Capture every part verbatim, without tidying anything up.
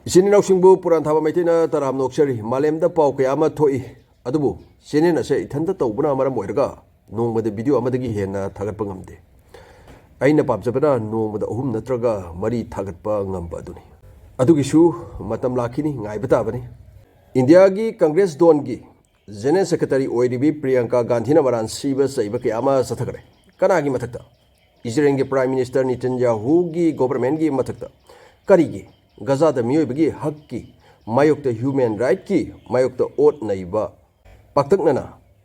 ꯏꯆꯤꯟ ꯏꯅꯥꯎꯁꯤꯡꯕꯨ ꯄꯨꯔꯥꯟ ꯊꯥꯕ ꯃꯩꯇꯩꯅ ꯇꯔꯥꯝꯅ ꯑꯣꯛꯆꯔꯤ꯫ ꯃꯥꯂꯦꯝꯗ ꯄꯥꯎ ꯀꯌꯥ ꯑꯃ ꯊꯣꯛꯏ, ꯑꯗꯨꯕꯨ channel ꯑꯁꯦ ꯏꯊꯟꯇ ꯇꯧꯕꯅ ꯃꯔꯝ ꯑꯣꯏꯔꯒ ꯅꯣꯡꯃꯗ video ꯑꯃꯗꯒꯤ ꯍꯦꯟꯅ ꯊꯥꯒꯠꯄ ꯉꯝꯗꯦ꯫ ꯑꯩꯅ ꯄꯥꯝꯖꯕꯅ ꯅꯣꯡꯃꯗ ꯑꯍꯨꯝ ꯅꯠꯇ꯭ꯔꯒ ꯃꯔꯤ ꯊꯥꯒꯠꯄ ꯉꯝꯕ ꯑꯗꯨꯅꯤ꯫ ꯑꯗꯨꯒꯤꯁꯨ ꯃꯇꯝ ꯂꯥꯛꯈꯤꯅꯤ, ꯉꯥꯏꯕ ꯇꯥꯕꯅꯤ꯫ ꯏꯟꯗꯤꯌꯥꯒꯤ ꯀꯪꯒ꯭ꯔꯦꯁ ꯗꯣꯟꯒꯤ General Secretary ꯑꯣꯏꯔꯤꯕꯤ ꯄ꯭ꯔꯤꯌꯥꯡꯀꯥ ꯒꯥꯟꯙꯤꯅ ꯃꯔꯥꯟ ꯁꯤꯕ ꯆꯩꯕ ꯀꯌꯥ ꯑꯃ ꯆꯠꯊꯈ꯭ꯔꯦ꯫ ꯀꯅꯥꯒꯤ ꯃꯊꯛꯇ? ꯏꯖꯔꯦꯜꯒꯤ Prime Minister ꯅꯤꯇꯟꯌꯥꯍꯨꯒꯤ governmentꯒꯤ ꯃꯊꯛꯇ꯫ ꯀꯔꯤꯒꯤ? ꯒꯖꯥꯗ ꯃꯤꯑꯣꯏꯕꯒꯤ ꯍꯛꯀꯤ ꯃꯥꯌꯣꯛꯇ, human rightꯀꯤ ꯃꯥꯌꯣꯛꯇ ꯑꯣꯠ ꯅꯩꯕ, ꯄꯥꯛꯇꯛꯅꯅ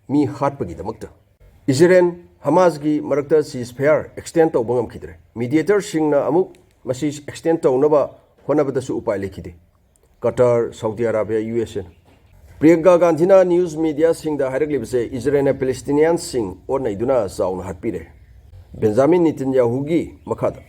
ꯃꯤ ꯍꯥꯠꯄꯒꯤꯗꯃꯛꯇ꯫ ꯏꯖꯔꯦꯜ ꯍꯃꯥꯁꯒꯤ ꯃꯔꯛꯇ ceasefire extend ꯇꯧꯕ ꯉꯝꯈꯤꯗ꯭ꯔꯦ꯫ Mediatorꯁꯤꯡꯅ ꯑꯃꯨꯛ ꯃꯁꯤ extend ꯇꯧꯅꯕ ꯍꯣꯠꯅꯕꯗꯁꯨ ꯎꯄꯥꯏ ꯂꯩꯈꯤꯗꯦ꯫ Qatar, Saudi Arabia, U S A. Priyanka ꯒꯥꯟꯙꯤꯅ news mediaꯁꯤꯡꯗ ꯍꯥꯏꯔꯛꯂꯤꯕꯁꯦ, ꯏꯖꯔꯦꯜꯅ ꯄꯦꯂꯦꯁꯇꯤꯅꯤꯌꯥꯟꯁꯤꯡ ꯑꯣꯠ ꯅꯩꯗꯨꯅ ꯆꯥꯎꯅ ꯍꯥꯠꯄꯤꯔꯦ꯫ ꯕꯦꯟꯖꯥꯃꯤꯟ ꯅꯤꯇꯟꯌꯥꯍꯨꯒꯤ ꯃꯈꯥꯗ꯫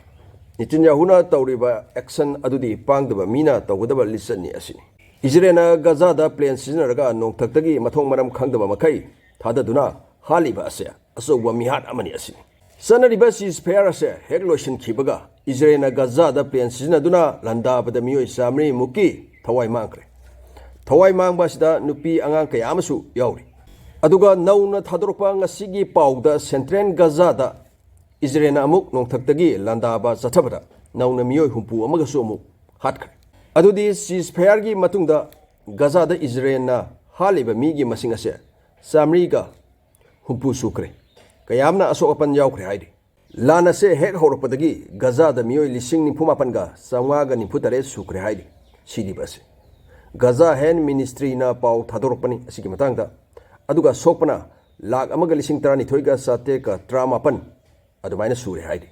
ꯅꯤꯇꯟꯌꯥꯍꯨꯅ ꯇꯧꯔꯤꯕ action ꯑꯗꯨꯗꯤ ꯄꯥꯡꯗꯕ ꯃꯤꯅ ꯇꯧꯒꯗꯕ ꯂꯤꯆꯠꯅꯤ ꯑꯁꯤꯅꯤ꯫ ꯏꯖꯔꯦꯜꯅ ꯒꯖꯥꯗ plane ꯁꯤꯖꯤꯟꯅꯔꯒ ꯅꯣꯡꯊꯛꯇꯒꯤ ꯃꯊꯣꯡ ꯃꯔꯝ ꯈꯪꯗꯕ ꯃꯈꯩ ꯊꯥꯗꯗꯨꯅ ꯍꯥꯠꯂꯤꯕ ꯑꯁꯦ ꯑꯆꯧꯕ ꯃꯤꯍꯥꯠ ꯑꯃꯅꯤ ꯑꯁꯤꯅꯤ꯫ ꯆꯠꯅꯔꯤꯕ ceasefire ꯑꯁꯦ ꯍꯦꯛ ꯂꯣꯏꯁꯤꯟꯈꯤꯕꯒ, ꯏꯖꯔꯦꯜꯅ ꯒꯖꯥꯗ plane ꯁꯤꯖꯤꯟꯅꯗꯨꯅ ꯂꯥꯟꯗꯥꯕꯗ ꯃꯤꯑꯣꯏ ꯆꯥꯃꯔꯤ ꯃꯨꯛꯀꯤ ꯊꯋꯥꯏ ꯃꯥꯡꯈ꯭ꯔꯦ꯫ ꯊꯋꯥꯏ ꯃꯥꯡꯕ ꯑꯁꯤꯗ ꯅꯨꯄꯤ ꯑꯉꯥꯡ ꯀꯌꯥ ꯑꯃꯁꯨ ꯌꯥꯎꯔꯤ꯫ ꯑꯗꯨꯒ ꯅꯧꯅ ꯊꯥꯗꯣꯔꯛꯄ ꯉꯁꯤꯒꯤ ꯄꯥꯎꯗ, Central ꯒꯖꯥꯗ ꯏꯖꯔꯦꯜꯅ ꯑꯃꯨꯛ ꯅꯣꯡꯊꯛꯇꯒꯤ ꯂꯥꯟꯗꯥꯕ ꯆꯠꯊꯕꯗ ꯅꯧꯅ ꯃꯤꯑꯣꯏ ꯍꯨꯝꯐꯨ ꯑꯃꯒꯁꯨ ꯑꯃꯨꯛ ꯍꯥꯠꯈ꯭ꯔꯦ꯫ ꯑꯗꯨꯗꯤ ceasefireꯒꯤ ꯃꯇꯨꯡꯗ ꯒꯖꯥꯗ ꯏꯖꯔꯦꯜꯅ ꯍꯥꯠꯂꯤꯕ ꯃꯤꯒꯤ ꯃꯁꯤꯡ ꯑꯁꯦ ꯆꯥꯃꯔꯤꯒ ꯍꯨꯝꯐꯨ ꯁꯨꯈ꯭ꯔꯦ꯫ ꯀꯌꯥꯝꯅ ꯑꯁꯣꯛ ꯑꯄꯟ ꯌꯥꯎꯈ꯭ꯔꯦ ꯍꯥꯏꯔꯤ꯫ ꯂꯥꯟ ꯑꯁꯦ ꯍꯦꯛ ꯍꯧꯔꯛꯄꯗꯒꯤ ꯒꯖꯥꯗ ꯃꯤꯑꯣꯏ ꯂꯤꯁꯤꯡ ꯅꯤꯐꯨ ꯃꯥꯄꯟꯒ ꯆꯥꯃꯉꯥꯒ ꯅꯤꯐꯨ ꯇꯔꯦꯠ ꯁꯨꯈ꯭ꯔꯦ ꯍꯥꯏꯔꯤ ꯁꯤꯔꯤꯕ ꯑꯁꯤ꯫ Gaza Health Ministryꯅ ꯄꯥꯎ ꯊꯥꯗꯣꯔꯛꯄꯅꯤ ꯑꯁꯤꯒꯤ ꯃꯇꯥꯡꯗ꯫ ꯑꯗꯨꯒ ꯁꯣꯛꯄꯅ ꯂꯥꯈ ꯑꯃꯒ ꯂꯤꯁꯤꯡ ꯇꯔꯥꯅꯤꯊꯣꯏꯒ ꯆꯥꯇ꯭ꯔꯦꯠꯀ ꯇꯔꯥꯃꯥꯄꯟ ꯑꯗꯨꯃꯥꯏꯅ ꯁꯨꯔꯦ ꯍꯥꯏꯔꯤ꯫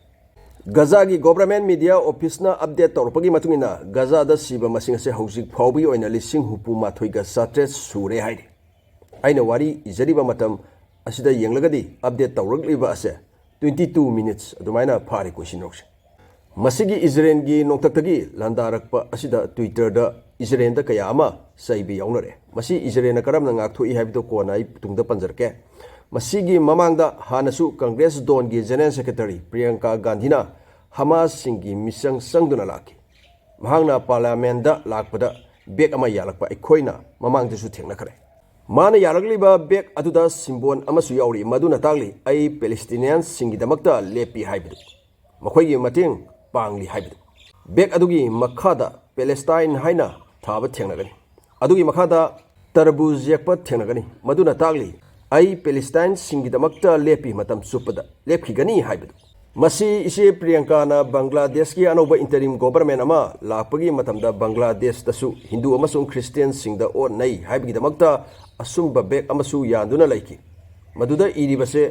ꯒꯖꯥꯒꯤ government media officeꯅ update ꯇꯧꯔꯛꯄꯒꯤ ꯃꯇꯨꯡ ꯏꯟꯅ, ꯒꯖꯥꯗ ꯁꯤꯕ ꯃꯁꯤꯡ ꯑꯁꯦ ꯍꯧꯖꯤꯛ ꯐꯥꯎꯕꯒꯤ ꯑꯣꯏꯅ ꯂꯤꯁꯤꯡ ꯍꯨꯝꯐꯨ ꯃꯥꯊꯣꯏꯒ ꯆꯥꯇ꯭ꯔꯦꯠ ꯁꯨꯔꯦ ꯍꯥꯏꯔꯤ꯫ ꯑꯩꯅ ꯋꯥꯔꯤ ꯏꯖꯔꯤꯕ ꯃꯇꯝ ꯑꯁꯤꯗ ꯌꯦꯡꯂꯒꯗꯤ, update ꯇꯧꯔꯛꯂꯤꯕ ꯑꯁꯦ twenty two minutes ꯑꯗꯨꯃꯥꯏꯅ ꯐꯥꯔꯦꯀꯣ, ꯏꯆꯤꯟ ꯏꯅꯥꯎꯁꯤꯡ꯫ ꯃꯁꯤꯒꯤ ꯏꯖꯔꯦꯜꯒꯤ ꯅꯣꯡꯊꯛꯇꯒꯤ ꯂꯥꯟꯗꯥꯔꯛꯄ ꯑꯁꯤꯗ Twitterꯗ ꯏꯖꯔꯦꯜꯗ ꯀꯌꯥ ꯑꯃ ꯆꯩꯕ ꯌꯥꯎꯅꯔꯦ꯫ ꯃꯁꯤ ꯏꯖꯔꯦꯜꯅ ꯀꯔꯝꯅ ꯉꯥꯛꯊꯣꯛꯏ ꯍꯥꯏꯕꯗꯨ ꯀꯣꯟꯅ ꯑꯩ ꯇꯨꯡꯗ ꯄꯟꯖꯔꯛꯀꯦ꯫ ꯃꯁꯤꯒꯤ ꯃꯃꯥꯡꯗ ꯍꯥꯟꯅꯁꯨ ꯀꯪꯒ꯭ꯔꯦꯁ ꯗꯣꯟꯒꯤ General Secretary ꯄ꯭ꯔꯤꯌꯥꯡꯀꯥ ꯒꯥꯟꯙꯤꯅ ꯍꯃꯥꯁꯁꯤꯡꯒꯤ ꯃꯤꯆꯪ ꯆꯪꯗꯨꯅ ꯂꯥꯛꯈꯤ꯫ ꯃꯍꯥꯛꯅ ꯄꯥꯔꯂꯤꯌꯥꯃꯦꯟꯗ ꯂꯥꯛꯄꯗ ꯕꯦꯒ ꯑꯃ ꯌꯥꯜꯂꯛꯄ ꯑꯩꯈꯣꯏꯅ ꯃꯃꯥꯡꯗꯁꯨ ꯊꯦꯡꯅꯈ꯭ꯔꯦ꯫ ꯃꯥꯅ ꯌꯥꯜꯂꯛꯂꯤꯕ ꯕꯦꯒ ꯑꯗꯨꯗ ꯁꯤꯝꯕꯣꯟ ꯑꯃꯁꯨ ꯌꯥꯎꯔꯤ, ꯃꯗꯨꯅ ꯇꯥꯛꯂꯤ, "ꯑꯩ ꯄꯦꯂꯦꯁꯇꯤꯅꯤꯌꯟꯁꯤꯡꯒꯤꯗꯃꯛꯇ ꯂꯦꯞꯄꯤ" ꯍꯥꯏꯕꯗꯨ, ꯃꯈꯣꯏꯒꯤ ꯃꯇꯦꯡ ꯄꯥꯡꯂꯤ ꯍꯥꯏꯕꯗꯨ꯫ ꯕꯦꯒ ꯑꯗꯨꯒꯤ ꯃꯈꯥꯗ "ꯄꯦꯂꯦꯁꯇꯥꯏꯟ" ꯍꯥꯏꯅ ꯊꯥꯕ ꯊꯦꯡꯅꯒꯅꯤ꯫ ꯑꯗꯨꯒꯤ ꯃꯈꯥꯗ "ꯇꯔꯕꯨꯖ" ꯌꯦꯛꯄ ꯊꯦꯡꯅꯒꯅꯤ, ꯃꯗꯨꯅ ꯇꯥꯛꯂꯤ, "ꯑꯩ ꯄꯦꯂꯦꯁꯇꯥꯏꯟꯁꯤꯡꯒꯤꯗꯃꯛꯇ ꯂꯦꯞꯄꯤ, ꯃꯇꯝ ꯆꯨꯞꯄꯗ ꯂꯦꯞꯈꯤꯒꯅꯤ" ꯍꯥꯏꯕꯗꯨ꯫ ꯃꯁꯤ ꯏꯆꯦ ꯄ꯭ꯔꯤꯌꯥꯡꯀꯥꯅ ꯕꯪꯒ꯭ꯂꯥꯗꯦꯁꯀꯤ ꯑꯅꯧꯕ ꯏꯟꯇꯔꯤꯝ ꯒꯣꯕꯔꯃꯦꯟ ꯑꯃ ꯂꯥꯛꯄꯒꯤ ꯃꯇꯝꯗ ꯕꯪꯒ꯭ꯂꯥꯗꯦꯁꯇꯁꯨ ꯍꯤꯟꯗꯨ ꯑꯃꯁꯨꯡ ꯈ꯭ꯔꯤꯁꯇꯤꯌꯟꯁꯤꯡꯗ ꯑꯣꯠ ꯅꯩ ꯍꯥꯏꯕꯒꯤꯗꯃꯛꯇ ꯑꯁꯨꯝꯕ ꯕꯦꯒ ꯑꯃꯁꯨ ꯌꯥꯟꯗꯨꯅ ꯂꯩꯈꯤ꯫ ꯃꯗꯨꯗ ꯏꯔꯤꯕꯁꯦ,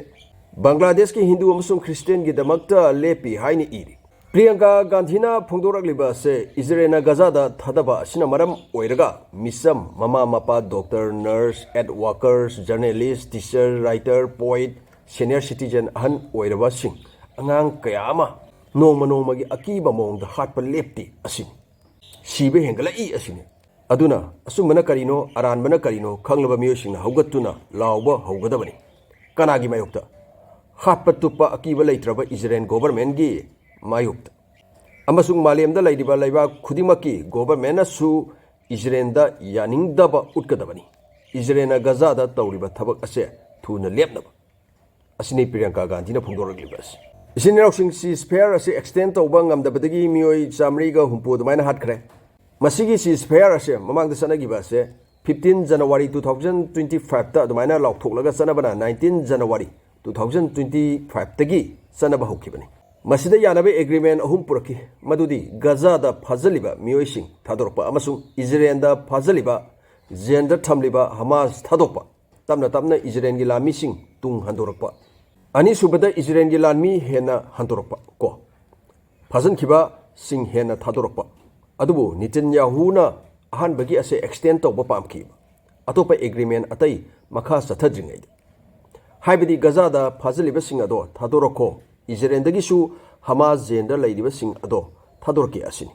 "ꯕꯪꯒ꯭ꯂꯥꯗꯦꯁꯀꯤ ꯍꯤꯟꯗꯨ ꯑꯃꯁꯨꯡ ꯈ꯭ꯔꯤꯁꯇꯤꯌꯟꯒꯤꯗꯃꯛꯇ ꯂꯦꯞꯄꯤ" ꯍꯥꯏꯅ ꯏꯔꯤ꯫ ꯄ꯭ꯔꯤꯌꯥꯡꯀꯥ ꯒꯥꯟꯙꯤꯅ ꯐꯣꯡꯗꯣꯔꯛꯂꯤꯕ ꯑꯁꯦ ꯏꯖꯔꯦꯜꯅ ꯒꯖꯥꯗ ꯊꯥꯗꯕ ꯑꯁꯤꯅ ꯃꯔꯝ ꯑꯣꯏꯔꯒ ꯃꯤꯆꯝ, ꯃꯃꯥ ꯃꯄꯥ, doctor, nurse, aid workers, journalist, teacher, writer, poet, senior citizen, ꯑꯍꯟ ꯑꯣꯏꯔꯕꯁꯤꯡ, ꯑꯉꯥꯡ ꯀꯌꯥ ꯑꯃ ꯅꯣꯡꯃ ꯅꯣꯡꯃꯒꯤ ꯑꯀꯤꯕ ꯃꯑꯣꯡꯗ ꯍꯥꯠꯄ ꯂꯦꯞꯇꯦ ꯑꯁꯤꯅꯤ꯫ ꯁꯤꯕ ꯍꯦꯟꯒꯠꯂꯛꯏ ꯑꯁꯤꯅꯤ꯫ ꯑꯗꯨꯅ ꯑꯆꯨꯝꯕꯅ ꯀꯔꯤꯅꯣ, ꯑꯔꯥꯟꯕꯅ ꯀꯔꯤꯅꯣ ꯈꯪꯂꯕ ꯃꯤꯑꯣꯏꯁꯤꯡꯅ ꯍꯧꯒꯠꯇꯨꯅ ꯂꯥꯎꯕ ꯍꯧꯒꯗꯕꯅꯤ꯫ ꯀꯅꯥꯒꯤ ꯃꯥꯌꯣꯛꯇ? ꯍꯥꯠꯄ ꯇꯨꯞꯄ ꯑꯀꯤꯕ ꯂꯩꯇ꯭ꯔꯕ ꯏꯖꯔꯦꯜ ꯒꯣꯕꯔꯃꯦꯟꯒꯤ ꯃꯥꯌꯣꯛꯇ꯫ ꯑꯃꯁꯨꯡ ꯃꯥꯂꯦꯝꯗ ꯂꯩꯔꯤꯕ ꯂꯩꯕꯥꯛ ꯈꯨꯗꯤꯡꯃꯛꯀꯤ ꯒꯣꯕꯔꯃꯦꯟꯅꯁꯨ ꯏꯖꯔꯦꯜꯗ ꯌꯥꯅꯤꯡꯗꯕ ꯎꯠꯀꯗꯕꯅꯤ꯫ ꯏꯖꯔꯦꯜꯅ ꯒꯖꯥꯗ ꯇꯧꯔꯤꯕ ꯊꯕꯛ ꯑꯁꯦ ꯊꯨꯅ ꯂꯦꯞꯅꯕ꯫ ꯑꯁꯤꯅꯤ ꯄ꯭ꯔꯤꯌꯥꯡꯀꯥ ꯒꯥꯟꯙꯤꯅ ꯐꯣꯡꯗꯣꯔꯛꯂꯤꯕ ꯑꯁꯤ꯫ ꯏꯆꯤꯟ ꯏꯅꯥꯎꯁꯤꯡ, ꯁꯤꯖ ꯐꯌꯥꯔ ꯑꯁꯤ ꯑꯦꯛꯁꯇꯦꯟ ꯇꯧꯕ ꯉꯝꯗꯕꯗꯒꯤ ꯃꯤꯑꯣꯏ ꯆꯥꯃꯔꯤꯒ ꯍꯨꯝꯐꯨ ꯑꯗꯨꯃꯥꯏꯅ ꯍꯥꯠꯈ꯭ꯔꯦ꯫ ꯃꯁꯤꯒꯤ ꯁꯤꯖ ꯐꯌꯥꯔ ꯑꯁꯦ ꯃꯃꯥꯡꯗ ꯆꯠꯅꯈꯤꯕ ꯑꯁꯦ fifteen January two thousand twenty fiveꯇ ꯑꯗꯨꯃꯥꯏꯅ ꯂꯥꯎꯊꯣꯛꯂꯒ ꯆꯠꯅꯕꯅ nineteen January two thousand twenty fiveꯇꯒꯤ ꯆꯠꯅꯕ ꯍꯧꯈꯤꯕꯅꯤ꯫ ꯃꯁꯤꯗ ꯌꯥꯅꯕ ꯑꯦꯒ꯭ꯔꯤꯃꯦꯟ ꯑꯍꯨꯝ ꯄꯨꯔꯛꯈꯤ, ꯃꯗꯨꯗꯤ ꯒꯖꯥꯗ ꯐꯥꯖꯤꯜꯂꯤꯕ ꯃꯤꯑꯣꯏꯁꯤꯡ ꯊꯥꯗꯣꯔꯛꯄ ꯑꯃꯁꯨꯡ ꯏꯖꯔꯦꯜꯗ ꯐꯥꯖꯤꯜꯂꯤꯕ, ꯖꯦꯜꯗ ꯊꯝꯂꯤꯕ ꯍꯃꯥꯁ ꯊꯥꯗꯣꯛꯄ, ꯇꯞꯅ ꯇꯞꯅ ꯏꯖꯔꯦꯜꯒꯤ ꯂꯥꯟꯃꯤꯁꯤꯡ ꯇꯨꯡ ꯍꯟꯗꯣꯔꯛꯄ꯫ ꯑꯅꯤꯁꯨꯕꯗ, ꯏꯖꯔꯦꯜꯒꯤ ꯂꯥꯟꯃꯤ ꯍꯦꯟꯅ ꯍꯟꯗꯣꯔꯛꯄ ꯀꯣ꯫ ꯐꯥꯖꯤꯟꯈꯤꯕꯁꯤꯡ ꯍꯦꯟꯅ ꯊꯥꯗꯣꯔꯛꯄ꯫ ꯑꯗꯨꯕꯨ ꯅꯤꯇꯟꯌꯥꯍꯨꯅ ꯑꯍꯥꯟꯕꯒꯤ ꯑꯁꯦ ꯑꯦꯛꯁꯇꯦꯟ ꯇꯧꯕ ꯄꯥꯝꯈꯤ, ꯑꯇꯣꯞꯄ ꯑꯦꯒ꯭ꯔꯤꯃꯦꯟ ꯑꯇꯩ ꯃꯈꯥ ꯆꯠꯊꯗ꯭ꯔꯤꯉꯩꯗ꯫ ꯍꯥꯏꯕꯗꯤ ꯒꯖꯥꯗ ꯐꯥꯖꯤꯜꯂꯤꯕꯁꯤꯡ ꯑꯗꯣ ꯊꯥꯗꯣꯔꯛꯈꯣ, ꯏꯖꯔꯦꯜꯗꯒꯤꯁꯨ ꯍꯃꯥꯁ ꯖꯦꯜꯗ ꯂꯩꯔꯤꯕꯁꯤꯡ ꯑꯗꯣ ꯊꯥꯗꯣꯔꯛꯀꯦ ꯑꯁꯤꯅꯤ꯫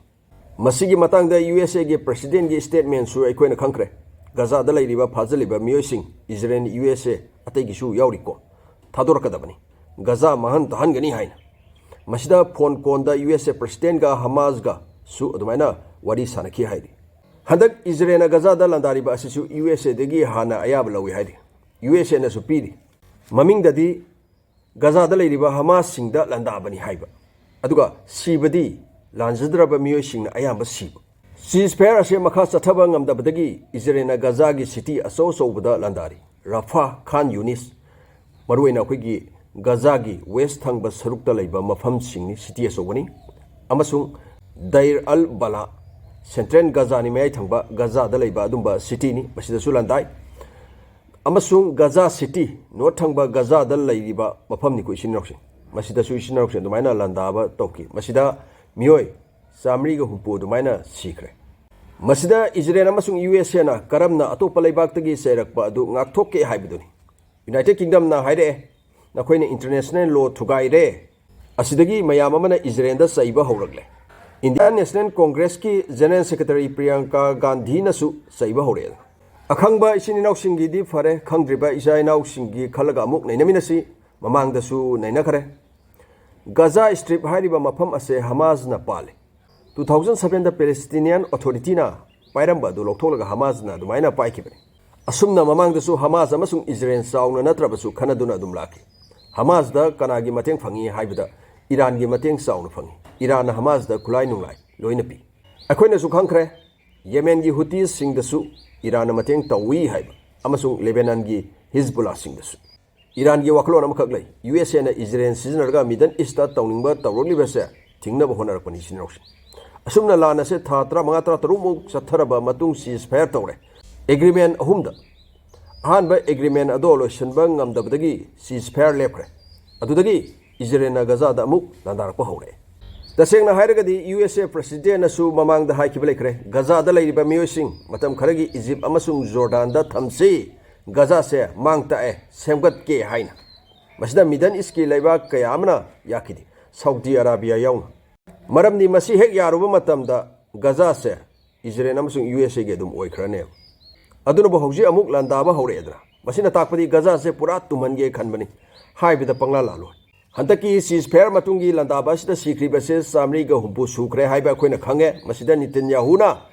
ꯃꯁꯤꯒꯤ ꯃꯇꯥꯡꯗ ꯌꯨ ꯑꯦꯁ ꯑꯦꯒꯤ ꯄ꯭ꯔꯁꯤꯗꯦꯟꯒꯤ ꯁ꯭ꯇꯦꯠꯃꯦꯟꯁꯨ ꯑꯩꯈꯣꯏꯅ ꯈꯪꯈ꯭ꯔꯦ꯫ ꯒꯖꯥꯗ ꯂꯩꯔꯤꯕ ꯐꯥꯖꯤꯜꯂꯤꯕ ꯃꯤꯑꯣꯏꯁꯤꯡ, ꯏꯖꯔꯦꯜ, ꯌꯨ ꯑꯦꯁ ꯑꯦ, ꯑꯇꯩꯒꯤꯁꯨ ꯌꯥꯎꯔꯤꯀꯣ, ꯊꯥꯗꯣꯔꯛꯀꯗꯕꯅꯤ, ꯒꯖꯥ ꯃꯥꯡꯍꯟ ꯇꯥꯍꯟꯒꯅꯤ ꯍꯥꯏꯅ꯫ ꯃꯁꯤꯗ ꯐꯣꯟ ꯀꯣꯟꯗ ꯌꯨ ꯑꯦꯁ ꯑꯦ ꯄ꯭ꯔꯁꯤꯗꯦꯟꯒ ꯍꯃꯥꯁꯒ ꯁꯨ ꯑꯗꯨꯃꯥꯏꯅ ꯋꯥꯔꯤ ꯁꯥꯟꯅꯈꯤ ꯍꯥꯏꯔꯤ꯫ ꯍꯟꯗꯛ ꯏꯖꯔꯦꯜꯅ ꯒꯖꯥꯗ ꯂꯥꯟꯗꯥꯔꯤꯕ ꯑꯁꯤꯁꯨ ꯌꯨ ꯑꯦꯁ ꯑꯦꯗꯒꯤ ꯍꯥꯟꯅ ꯑꯌꯥꯕ ꯂꯧꯏ ꯍꯥꯏꯔꯤ꯫ ꯌꯨ ꯑꯦꯁ ꯑꯦꯅꯁꯨ ꯄꯤꯔꯤ꯫ ꯃꯃꯤꯡꯗꯗꯤ ꯒꯖꯥꯗ ꯂꯩꯔꯤꯕ ꯍꯃꯥꯁꯁꯤꯡꯗ ꯂꯥꯟꯗꯥꯕꯅꯤ ꯍꯥꯏꯕ, ꯑꯗꯨꯒ ꯁꯤꯕꯗꯤ ꯂꯥꯟꯖꯗ꯭ꯔꯕ ꯃꯤꯑꯣꯏꯁꯤꯡꯅ ꯑꯌꯥꯝꯕ ꯁꯤꯕ꯫ ꯁꯤꯖꯐꯥꯌꯔ ꯑꯁꯦ ꯃꯈꯥ ꯆꯠꯊꯕ ꯉꯝꯗꯕꯗꯒꯤ ꯏꯖꯔꯦꯜꯅ ꯒꯖꯥꯒꯤ ꯁꯤꯇꯤ ꯑꯆꯧ ꯑꯆꯧꯕꯗ ꯂꯥꯟꯗꯥꯔꯤ꯫ ꯔꯐꯥ, ꯈꯥꯟ ꯌꯨꯅꯤꯁ, ꯃꯔꯨꯑꯣꯏꯅ ꯑꯩꯈꯣꯏꯒꯤ ꯒꯖꯥꯒꯤ ꯋꯦꯁ ꯊꯪꯕ ꯁꯔꯨꯛꯇ ꯂꯩꯕ ꯃꯐꯝꯁꯤꯡꯅꯤ, ꯁꯤꯇꯤ ꯑꯆꯧꯕꯅꯤ, ꯑꯃꯁꯨꯡ ꯗꯩꯔ ꯑꯜ ꯕꯂꯥ, ꯁꯦꯟꯇ꯭ꯔꯦꯜ ꯒꯖꯥꯅꯤ, ꯃꯌꯥꯏ ꯊꯪꯕ ꯒꯖꯥꯗ ꯂꯩꯕ ꯑꯗꯨꯝꯕ ꯁꯤꯇꯤꯅꯤ, ꯃꯁꯤꯗꯁꯨ ꯂꯥꯟꯗꯥꯏ꯫ ꯑꯃꯁꯨꯡ ꯒꯖꯥ ꯁꯤꯇꯤ, ꯅꯣꯔꯠ ꯊꯪꯕ ꯒꯖꯥꯗ ꯂꯩꯔꯤꯕ ꯃꯐꯝꯅꯤꯀꯣ, ꯏꯆꯤꯟ ꯏꯅꯥꯎꯁꯤꯡ꯫ ꯃꯁꯤꯗꯁꯨ ꯏꯆꯤꯟ ꯏꯅꯥꯎꯁꯤꯡ ꯑꯗꯨꯃꯥꯏꯅ ꯂꯥꯟꯗꯥꯕ ꯇꯧꯈꯤ꯫ ꯃꯁꯤꯗ ꯃꯤꯑꯣꯏ ꯆꯥꯃꯔꯤꯒ ꯍꯨꯝꯐꯨ ꯑꯗꯨꯃꯥꯏꯅ ꯁꯤꯈ꯭ꯔꯦ꯫ ꯃꯁꯤꯗ ꯏꯖꯔꯦꯜ ꯑꯃꯁꯨꯡ ꯌꯨ ꯑꯦꯁ ꯑꯦꯅ ꯀꯔꯝꯅ ꯑꯇꯣꯞꯄ ꯂꯩꯕꯥꯛꯇꯒꯤ ꯆꯩꯔꯛꯄ ꯑꯗꯨ ꯉꯥꯛꯊꯣꯛꯀꯦ ꯍꯥꯏꯕꯗꯨꯅꯤ꯫ ꯌꯨꯅꯥꯏꯇꯦꯗ ꯀꯤꯡꯗꯝꯅ ꯍꯥꯏꯔꯛꯑꯦ, "ꯅꯈꯣꯏꯅ ꯏꯟꯇꯔꯅꯦꯁꯅꯦꯜ ꯂꯣ ꯊꯨꯒꯥꯏꯔꯦ"꯫ ꯑꯁꯤꯗꯒꯤ ꯃꯌꯥꯝ ꯑꯃꯅ ꯏꯖꯔꯦꯜꯗ ꯆꯩꯕ ꯍꯧꯔꯛꯂꯦ꯫ ꯏꯟꯗꯤꯌꯥꯟ ꯅꯦꯁꯅꯦꯜ ꯀꯣꯡꯒ꯭ꯔꯦꯁꯀꯤ ꯖꯦꯅꯔꯦꯜ ꯁꯦꯀ꯭ꯔꯦꯇꯔꯤ ꯄ꯭ꯔꯤꯌꯥꯡꯀꯥ ꯒꯥꯟꯙꯤꯅꯁꯨ ꯆꯩꯕ ꯍꯧꯔꯛꯑꯦ꯫ ꯑꯈꯪꯕ ꯏꯆꯤꯟ ꯏꯅꯥꯎꯁꯤꯡꯒꯤꯗꯤ ꯐꯔꯦ, ꯈꯪꯗ꯭ꯔꯤꯕ ꯏꯆꯥ ꯏꯅꯥꯎꯁꯤꯡꯒꯤ ꯈꯜꯂꯒ ꯑꯃꯨꯛ ꯅꯩꯅꯃꯤꯟꯅꯁꯤ꯫ ꯃꯃꯥꯡꯗꯁꯨ ꯅꯩꯅꯈ꯭ꯔꯦ꯫ ꯒꯖꯥ ꯁ꯭ꯇ꯭ꯔꯤꯞ ꯍꯥꯏꯔꯤꯕ ꯃꯐꯝ ꯑꯁꯦ ꯍꯃꯥꯁꯅ ꯄꯥꯜꯂꯤ꯫ ꯇꯨ ꯊꯥꯎꯖꯟ ꯁꯚꯦꯟꯗ ꯄꯦꯂꯦꯁꯇꯤꯅꯤꯌꯥꯟ ꯑꯣꯊꯣꯔꯤꯇꯤꯅ ꯄꯥꯏꯔꯝꯕ ꯑꯗꯨ ꯂꯧꯊꯣꯛꯂꯒ ꯍꯃꯥꯁꯅ ꯑꯗꯨꯃꯥꯏꯅ ꯄꯥꯏꯈꯤꯕꯅꯤ꯫ ꯑꯁꯨꯝꯅ ꯃꯃꯥꯡꯗꯁꯨ ꯍꯃꯥꯁ ꯑꯃꯁꯨꯡ ꯏꯖꯔꯦꯜ ꯆꯥꯎꯅ ꯅꯠꯇ꯭ꯔꯕꯁꯨ ꯈꯟꯅꯗꯨꯅ ꯑꯗꯨꯝ ꯂꯥꯛꯈꯤ꯫ ꯍꯃꯥꯁꯗ ꯀꯅꯥꯒꯤ ꯃꯇꯦꯡ ꯐꯪꯏ ꯍꯥꯏꯕꯗ ꯏꯔꯥꯟꯒꯤ ꯃꯇꯦꯡ ꯆꯥꯎꯅ ꯐꯪꯏ꯫ ꯏꯔꯥꯟꯅ ꯍꯃꯥꯁꯗ ꯈꯨꯠꯂꯥꯏ ꯅꯨꯡꯂꯥꯏ ꯂꯣꯏꯅ ꯄꯤ꯫ ꯑꯩꯈꯣꯏꯅꯁꯨ ꯈꯪꯈ꯭ꯔꯦ, ꯌꯦꯃꯦꯟꯒꯤ ꯍꯨꯇꯤꯁꯁꯤꯡꯗꯁꯨ ꯏꯔꯥꯟꯅ ꯃꯇꯦꯡ ꯇꯧꯏ ꯍꯥꯏꯕ, ꯑꯃꯁꯨꯡ ꯂꯦꯕꯦꯅꯟꯒꯤ ꯍꯤꯖꯕꯨꯜꯂꯥꯁꯤꯡꯗꯁꯨ꯫ ꯏꯔꯥꯟꯒꯤ ꯋꯥꯈꯜꯂꯣꯟ ꯑꯃꯈꯛ ꯂꯩ, ꯌꯨ ꯑꯦꯁ ꯑꯦꯅ ꯏꯖꯔꯦꯜ ꯁꯤꯖꯤꯟꯅꯔꯒ ꯃꯤꯗꯜ ꯏꯁꯇ ꯇꯧꯅꯤꯡꯕ ꯇꯧꯔꯛꯂꯤꯕꯁꯦ ꯊꯤꯡꯅꯕ ꯍꯣꯠꯅꯔꯛꯄꯅꯤ, ꯏꯆꯤꯟ ꯏꯅꯥꯎꯁꯤꯡ꯫ ꯑꯁꯨꯝꯅ ꯂꯥꯟ ꯑꯁꯦ ꯊꯥ ꯇꯔꯥꯃꯉꯥ, ꯇꯔꯥꯇꯔꯨꯛꯃꯨꯛ ꯆꯠꯊꯔꯕ ꯃꯇꯨꯡ ceasefire ꯇꯧꯔꯦ꯫ ꯑꯦꯒ꯭ꯔꯤꯃꯦꯟ ꯑꯍꯨꯝꯗ ꯑꯍꯥꯟꯕ ꯑꯦꯒ꯭ꯔꯤꯃꯦꯟ ꯑꯗꯣ ꯂꯣꯏꯁꯤꯟꯕ ꯉꯝꯗꯕꯗꯒꯤ ceasefire ꯂꯦꯞꯈ꯭ꯔꯦ꯫ ꯑꯗꯨꯗꯒꯤ ꯏꯖꯔꯦꯜꯅ ꯒꯖꯥꯗ ꯑꯃꯨꯛ ꯂꯥꯟꯗꯥꯔꯛꯄ ꯍꯧꯔꯛꯑꯦ꯫ ꯇꯁꯦꯡꯅ ꯍꯥꯏꯔꯒꯗꯤ ꯌꯨ ꯑꯦꯁ ꯑꯦ ꯄ꯭ꯔꯦꯁꯤꯗꯦꯟꯅꯁꯨ ꯃꯃꯥꯡꯗ ꯍꯥꯏꯈꯤꯕ ꯂꯩꯈ꯭ꯔꯦ, ꯒꯖꯥꯗ ꯂꯩꯔꯤꯕ ꯃꯤꯑꯣꯏꯁꯤꯡ ꯃꯇꯝ ꯈꯔꯒꯤ ꯏꯖꯤꯞ ꯑꯃꯁꯨꯡ ꯖꯣꯔꯗꯥꯟꯗ ꯊꯝꯁꯤ, ꯒꯖꯥꯁꯦ ꯃꯥꯡ ꯇꯥꯛꯑꯦ, ꯁꯦꯝꯒꯠꯀꯦ ꯍꯥꯏꯅ꯫ ꯃꯁꯤꯗ ꯃꯤꯗꯜ ꯏꯁꯀꯤ ꯂꯩꯕꯥꯛ ꯀꯌꯥ ꯑꯃꯅ ꯌꯥꯈꯤꯗꯦ, ꯁꯥꯎꯗꯤ ꯑꯔꯥꯕꯤꯌꯥ ꯌꯥꯎꯅ꯫ ꯃꯔꯝꯗꯤ ꯃꯁꯤ ꯍꯦꯛ ꯌꯥꯔꯨꯕ ꯃꯇꯝꯗ ꯒꯖꯥꯁꯦ ꯏꯖꯔꯦꯜ ꯑꯃꯁꯨꯡ ꯌꯨ ꯑꯦꯁ ꯑꯦꯒꯤ ꯑꯗꯨꯝ ꯑꯣꯏꯈ꯭ꯔꯅꯦꯕ꯫ ꯑꯗꯨꯅꯕꯨ ꯍꯧꯖꯤꯛ ꯑꯃꯨꯛ ꯂꯥꯟꯗꯥꯕ ꯍꯧꯔꯛꯑꯦꯗꯅ꯫ ꯃꯁꯤꯅ ꯇꯥꯛꯄꯗꯤ ꯒꯖꯥꯁꯦ ꯄꯨꯔꯥ ꯇꯨꯝꯍꯟꯒꯦ ꯈꯟꯕꯅꯤ ꯍꯥꯏꯕꯗ ꯄꯪꯂꯥ ꯂꯥꯜꯂꯣꯏ꯫ ꯍꯟꯗꯛꯀꯤ ceasefire ꯃꯇꯨꯡꯒꯤ ꯂꯥꯟꯗꯥꯕ ꯑꯁꯤꯗ ꯁꯤꯈ꯭ꯔꯤꯕꯁꯦ ꯆꯥꯃꯔꯤꯒ ꯍꯨꯝꯐꯨ ꯁꯨꯈ꯭ꯔꯦ ꯍꯥꯏꯕ ꯑꯩꯈꯣꯏꯅ ꯈꯪꯉꯦ꯫ ꯃꯁꯤꯗ ꯅꯤꯇꯟꯌꯥꯍꯨꯅ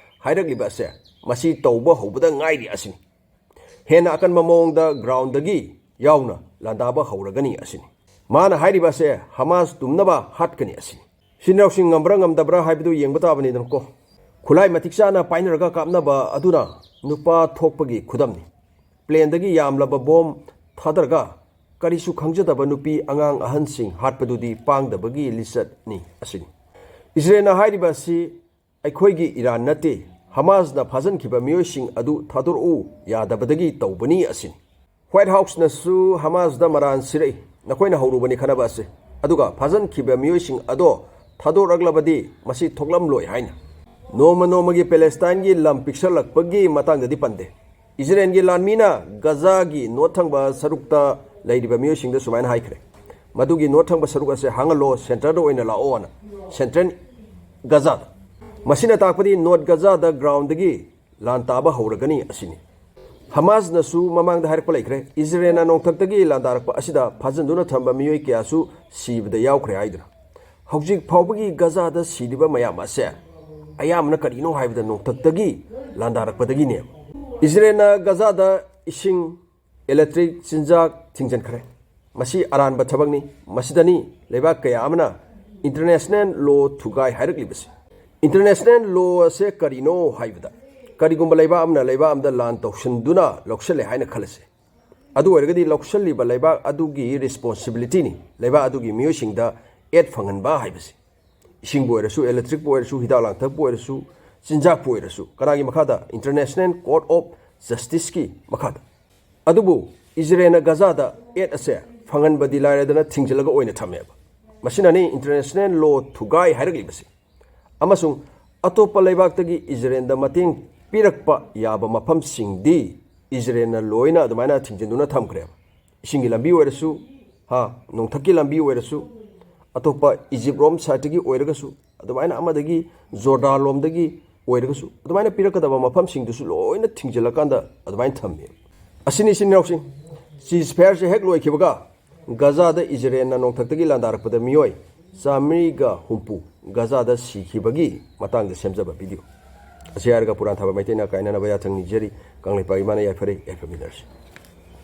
ꯍꯥꯏꯔꯛꯂꯤꯕ ꯑꯁꯦ ꯃꯁꯤ ꯇꯧꯕ ꯍꯧꯕꯗ ꯉꯥꯏꯔꯤ ꯑꯁꯤꯅꯤ꯫ ꯍꯦꯟꯅ ꯑꯀꯟꯕ ꯃꯑꯣꯡꯗ groundꯗꯒꯤ ꯌꯥꯎꯅ ꯂꯥꯟꯗꯥꯕ ꯍꯧꯔꯒꯅꯤ ꯑꯁꯤꯅꯤ꯫ ꯃꯥꯅ ꯍꯥꯏꯔꯤꯕ ꯑꯁꯦ ꯍꯃꯥꯁ ꯇꯨꯝꯅꯕ ꯍꯥꯠꯀꯅꯤ ꯑꯁꯤꯅꯤ꯫ ꯁꯤꯅꯤꯔꯥꯎꯁꯤꯡ ꯉꯝꯕ꯭ꯔꯥ ꯉꯝꯗꯕ꯭ꯔꯥ ꯍꯥꯏꯕꯗꯨ ꯌꯦꯡꯕ ꯇꯥꯕꯅꯤꯗꯅꯀꯣ꯫ ꯈꯨꯠꯂꯥꯏ ꯃꯇꯤꯛ ꯆꯥꯅ ꯄꯥꯏꯅꯔꯒ ꯀꯥꯞꯅꯕ ꯑꯗꯨꯅ ꯅꯨꯄꯥ ꯊꯣꯛꯄꯒꯤ ꯈꯨꯗꯝꯅꯤ꯫ Planeꯗꯒꯤ ꯌꯥꯝꯂꯕ bomb ꯊꯥꯗꯔꯒ ꯀꯔꯤꯁꯨ ꯈꯪꯖꯗꯕ ꯅꯨꯄꯤ, ꯑꯉꯥꯡ, ꯑꯍꯟꯁꯤꯡ ꯍꯥꯠꯄꯗꯨꯗꯤ ꯄꯥꯡꯗꯕꯒꯤ ꯂꯤꯆꯠꯅꯤ ꯑꯁꯤꯅꯤ꯫ ꯏꯖꯔꯦꯜꯅ ꯍꯥꯏꯔꯤꯕ ꯑꯁꯤ ꯑꯩꯈꯣꯏꯒꯤ ꯏꯔꯥꯟ ꯅꯠꯇꯦ, ꯍꯃꯥꯁꯅ ꯐꯥꯖꯤꯟꯈꯤꯕ ꯃꯤꯑꯣꯏꯁꯤꯡ ꯑꯗꯨ ꯊꯥꯗꯣꯔꯛꯎ ꯌꯥꯗꯕꯗꯒꯤ ꯇꯧꯕꯅꯤ ꯑꯁꯤꯅꯤ꯫ White Houseꯅꯁꯨ ꯍꯃꯥꯁꯗ ꯃꯔꯥꯟ ꯁꯤꯔꯛꯏ, ꯅꯈꯣꯏꯅ ꯍꯧꯔꯨꯕꯅꯤ ꯈꯟꯅꯕ ꯑꯁꯤ, ꯑꯗꯨꯒ ꯐꯥꯖꯤꯟꯈꯤꯕ ꯃꯤꯑꯣꯏꯁꯤꯡ ꯑꯗꯣ ꯊꯥꯗꯣꯔꯛꯂꯕꯗꯤ ꯃꯁꯤ ꯊꯣꯛꯂꯝꯂꯣꯏ ꯍꯥꯏꯅ꯫ ꯅꯣꯡꯃ ꯅꯣꯡꯃꯒꯤ ꯄꯦꯂꯦꯁꯇꯥꯏꯟꯒꯤ ꯂꯝ ꯄꯤꯛꯁꯜꯂꯛꯄꯒꯤ ꯃꯇꯥꯡꯗꯗꯤ ꯄꯟꯗꯦ꯫ ꯏꯖꯔꯦꯜꯒꯤ ꯂꯥꯟꯃꯤꯅ ꯒꯖꯥꯒꯤ north ꯊꯪꯕ ꯁꯔꯨꯛꯇ ꯂꯩꯔꯤꯕ ꯃꯤꯑꯣꯏꯁꯤꯡꯗ ꯁꯨꯃꯥꯏꯅ ꯍꯥꯏꯈ꯭ꯔꯦ, "ꯃꯗꯨꯒꯤ north ꯊꯪꯕ ꯁꯔꯨꯛ ꯑꯁꯦ ꯍꯥꯡꯍꯜꯂꯣ, centreꯗ ꯑꯣꯏꯅ ꯂꯥꯛꯑꯣꯅ", central ꯒꯖꯥꯗ꯫ ꯃꯁꯤꯅ ꯇꯥꯛꯄꯗꯤ north ꯒꯖꯥꯗ groundꯗꯒꯤ ꯂꯥꯟ ꯇꯥꯕ ꯍꯧꯔꯒꯅꯤ ꯑꯁꯤꯅꯤ꯫ ꯍꯃꯥꯁꯅꯁꯨ ꯃꯃꯥꯡꯗ ꯍꯥꯏꯔꯛꯄ ꯂꯩꯈ꯭ꯔꯦ, ꯏꯖꯔꯦꯜꯅ ꯅꯣꯡꯊꯛꯇꯒꯤ ꯂꯥꯟꯗꯥꯔꯛꯄ ꯑꯁꯤꯗ ꯐꯥꯖꯤꯟꯗꯨꯅ ꯊꯝꯕ ꯃꯤꯑꯣꯏ ꯀꯌꯥꯁꯨ ꯁꯤꯕꯗ ꯌꯥꯎꯈ꯭ꯔꯦ ꯍꯥꯏꯗꯨꯅ꯫ ꯍꯧꯖꯤꯛ ꯐꯥꯎꯕꯒꯤ ꯒꯖꯥꯗ ꯁꯤꯔꯤꯕ ꯃꯌꯥꯝ ꯑꯁꯦ ꯑꯌꯥꯝꯕꯅ ꯀꯔꯤꯅꯣ ꯍꯥꯏꯕꯗ ꯅꯣꯡꯊꯛꯇꯒꯤ ꯂꯥꯟꯗꯥꯔꯛꯄꯗꯒꯤꯅꯦꯕ꯫ ꯏꯖꯔꯦꯜꯅ ꯒꯖꯥꯗ ꯏꯁꯤꯡ, electric, ꯆꯤꯟꯖꯥꯛ ꯊꯤꯡꯖꯤꯟꯈ꯭ꯔꯦ꯫ ꯃꯁꯤ ꯑꯔꯥꯟꯕ ꯊꯕꯛꯅꯤ꯫ ꯃꯁꯤꯗꯅꯤ ꯂꯩꯕꯥꯛ ꯀꯌꯥ ꯑꯃꯅ international law ꯊꯨꯒꯥꯏ ꯍꯥꯏꯔꯛꯂꯤꯕꯁꯤ꯫ International law ꯑꯁꯦ ꯀꯔꯤꯅꯣ ꯍꯥꯏꯕꯗ, ꯀꯔꯤꯒꯨꯝꯕ ꯂꯩꯕꯥꯛ ꯑꯃꯅ ꯂꯩꯕꯥꯛ ꯑꯃꯗ ꯂꯥꯟ ꯇꯧꯁꯤꯟꯗꯨꯅ ꯂꯧꯁꯤꯜꯂꯦ ꯍꯥꯏꯅ ꯈꯜꯂꯁꯦ꯫ ꯑꯗꯨ ꯑꯣꯏꯔꯒꯗꯤ ꯂꯧꯁꯤꯜꯂꯤꯕ ꯂꯩꯕꯥꯛ ꯑꯗꯨꯒꯤ responsibilityꯅꯤ ꯂꯩꯕꯥꯛ ꯑꯗꯨꯒꯤ ꯃꯤꯑꯣꯏꯁꯤꯡꯗ aid ꯐꯪꯍꯟꯕ ꯍꯥꯏꯕꯁꯤ꯫ ꯏꯁꯤꯡꯕꯨ ꯑꯣꯏꯔꯁꯨ, electricꯄꯨ ꯑꯣꯏꯔꯁꯨ, ꯍꯤꯗꯥꯛ ꯂꯥꯡꯊꯛꯄꯨ ꯑꯣꯏꯔꯁꯨ, ꯆꯤꯟꯖꯥꯛꯄꯨ ꯑꯣꯏꯔꯁꯨ, ꯀꯅꯥꯒꯤ ꯃꯈꯥꯗ? International Court of Justiceꯀꯤ ꯃꯈꯥꯗ꯫ ꯑꯗꯨꯕꯨ ꯏꯖꯔꯦꯜꯅ ꯒꯖꯥꯗ aid ꯑꯁꯦ ꯐꯪꯍꯟꯕꯗꯤ ꯂꯥꯏꯔꯗꯅ ꯊꯤꯡꯖꯤꯜꯂꯒ ꯑꯣꯏꯅ ꯊꯝꯃꯦꯕ꯫ ꯃꯁꯤꯅꯅꯤ international law ꯊꯨꯒꯥꯏ ꯍꯥꯏꯔꯛꯂꯤꯕꯁꯤ꯫ ꯑꯃꯁꯨꯡ ꯑꯇꯣꯞꯄ ꯂꯩꯕꯥꯛꯇꯒꯤ ꯏꯖꯔꯦꯜꯗ ꯃꯇꯦꯡ ꯄꯤꯔꯛꯄ ꯌꯥꯕ ꯃꯐꯝꯁꯤꯡꯗꯤ ꯏꯖꯔꯦꯜꯅ ꯂꯣꯏꯅ ꯑꯗꯨꯃꯥꯏꯅ ꯊꯤꯡꯖꯤꯟꯗꯨꯅ ꯊꯝꯈ꯭ꯔꯦꯕ꯫ ꯏꯁꯤꯡꯒꯤ ꯂꯝꯕꯤ ꯑꯣꯏꯔꯁꯨ, ꯍꯥ, ꯅꯣꯡꯊꯛꯀꯤ ꯂꯝꯕꯤ ꯑꯣꯏꯔꯁꯨ, ꯑꯇꯣꯞꯄ ꯏꯖꯤꯞ ꯔꯣꯝ side ꯑꯣꯏꯔꯒꯁꯨ, ꯑꯗꯨꯃꯥꯏꯅ ꯑꯃꯗꯒꯤ ꯖꯣꯔꯗꯥꯟ ꯂꯣꯝꯗꯒꯤ ꯑꯣꯏꯔꯒꯁꯨ, ꯑꯗꯨꯃꯥꯏꯅ ꯄꯤꯔꯛꯀꯗꯕ ꯃꯐꯝꯁꯤꯡꯗꯨꯁꯨ ꯂꯣꯏꯅ ꯊꯤꯡꯖꯤꯜꯂꯀꯥꯟꯗ ꯑꯗꯨꯃꯥꯏꯅ ꯊꯝꯃꯦ꯫ ꯑꯁꯤꯅꯤ, ꯏꯆꯤꯟ ꯏꯅꯥꯎꯁꯤꯡ, ceasefire ꯁꯦ ꯍꯦꯛ ꯂꯣꯏꯈꯤꯕꯒ ꯒꯖꯥꯗ ꯏꯖꯔꯦꯜꯅ ꯅꯣꯡꯊꯛꯇꯒꯤ ꯂꯥꯟꯗꯥꯔꯛꯄꯗ ꯃꯤꯑꯣꯏ ꯆꯥꯃꯔꯤꯒ ꯍꯨꯝꯐꯨ ꯒꯖꯥꯗ ꯁꯤꯈꯤꯕꯒꯤ ꯃꯇꯥꯡꯗ ꯁꯦꯝꯖꯕ ꯚꯤꯗꯤꯑꯣ꯫ ꯑꯁꯤ ꯍꯥꯏꯔꯒ ꯄꯨꯔꯥꯟ ꯊꯥꯕ ꯃꯩꯇꯩꯅ ꯀꯥꯏꯅꯅꯕ ꯌꯥꯊꯪ ꯅꯤꯖꯔꯤ꯫ ꯀꯪꯂꯩꯄꯥꯛ ꯏꯃꯥꯅ ꯌꯥꯏꯐꯔꯦ, ꯌꯥꯏꯐꯃꯤꯟꯅꯔꯁꯤ꯫